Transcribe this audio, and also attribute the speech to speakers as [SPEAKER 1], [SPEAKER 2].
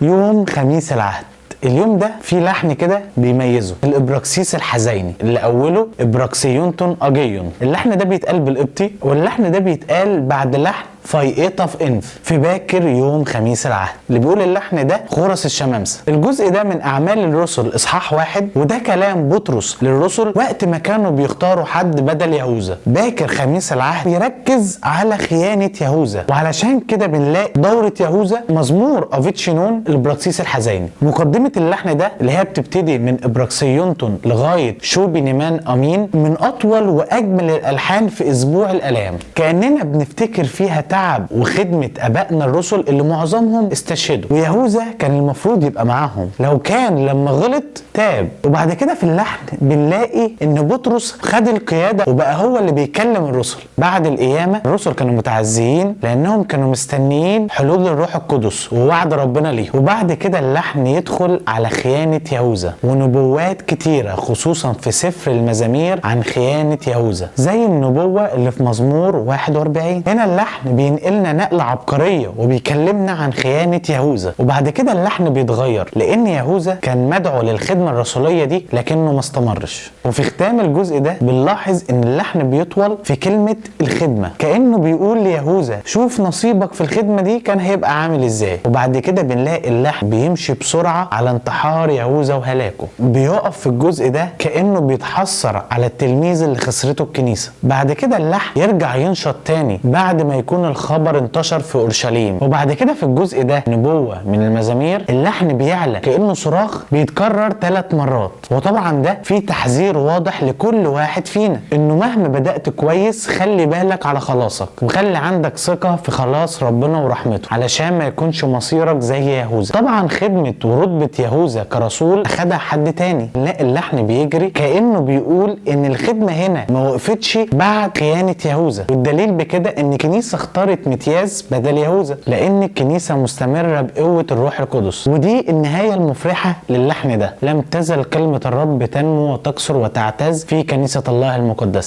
[SPEAKER 1] يوم خميس العهد، اليوم ده في لحن كده بيميزه، الابراكسيس الحزيني اللي اوله ابراكسيونتون اجيون. اللحن ده بيتقال بالقبطي، واللحن ده بيتقال بعد لحن فايقطة في انف في باكر يوم خميس العهد. اللي بيقول اللحن ده خورس الشمامسة. الجزء ده من اعمال الرسل اصحاح 1، وده كلام بطرس للرسل وقت ما كانوا بيختاروا حد بدل يهوذا. باكر خميس العهد بيركز على خيانة يهوذا، وعلشان كده بنلاقي دورة يهوذا مزمور افيتشينون البراكسيس الحزيني. مقدمة اللحن ده اللي هي بتبتدي من ابراكسيونتون لغاية شوبينيمان امين من اطول واجمل الالحان في اسبوع الالام، كاننا بنفتكر فيها تعب وخدمة ابائنا الرسل اللي معظمهم استشهدوا، ويهوذا كان المفروض يبقى معاهم لو كان لما غلط تاب. وبعد كده في اللحن بنلاقي ان بطرس خد القيادة وبقى هو اللي بيكلم الرسل. بعد القيامة الرسل كانوا متعزيين لانهم كانوا مستنيين حلول الروح القدس ووعد ربنا ليهم. وبعد كده اللحن يدخل على خيانة يهوذا ونبوات كتيرة، خصوصا في سفر المزامير عن خيانة يهوذا، زي النبوة اللي في مزمور 41. هنا اللحن بينقلنا نقلة عبقرية وبيكلمنا عن خيانة يهوذا. وبعد كده اللحن بيتغير لأن يهوذا كان مدعو للخدمة الرسولية دي لكنه ما استمرش. وفي ختام الجزء ده بنلاحظ ان اللحن بيطول في كلمة الخدمة، كأنه بيقول ليهوذا شوف نصيبك في الخدمة دي كان هيبقى عامل ازاي. وبعد كده بنلاقي اللحن بيمشي بسرعة على انتحار يهوذا وهلاكه، بيقف في الجزء ده كأنه بيتحسر على التلميذ اللي خسرته الكنيسة. بعد كده اللحن يرجع ينشط تاني بعد ما يكون الخبر انتشر في اورشليم. وبعد كده في الجزء ده نبوة من المزامير، اللحن بيعلى كأنه صراخ بيتكرر 3 مرات. وطبعا ده في تحذير واضح لكل واحد فينا انه مهما بدأت كويس خلي بالك على خلاصك، وخلي عندك ثقة في خلاص ربنا ورحمته علشان ما يكونش مصيرك زي يهوذا. طبعا خدمة ورتبة يهوذا كرسول اخدها حد تاني. لا، اللحن بيجري كأنه بيقول ان الخدمة هنا ما وقفتش بعد خيانة يهوذا، والدليل بكده ان الكنيسة اختارت متياز بدل يهوذا لان الكنيسة مستمرة بقوة الروح القدس. ودي النهاية المفرحة للحن ده، لم تزل كلمة الرب تنمو وتكثر وتعتز في كنيسة الله المقدسة.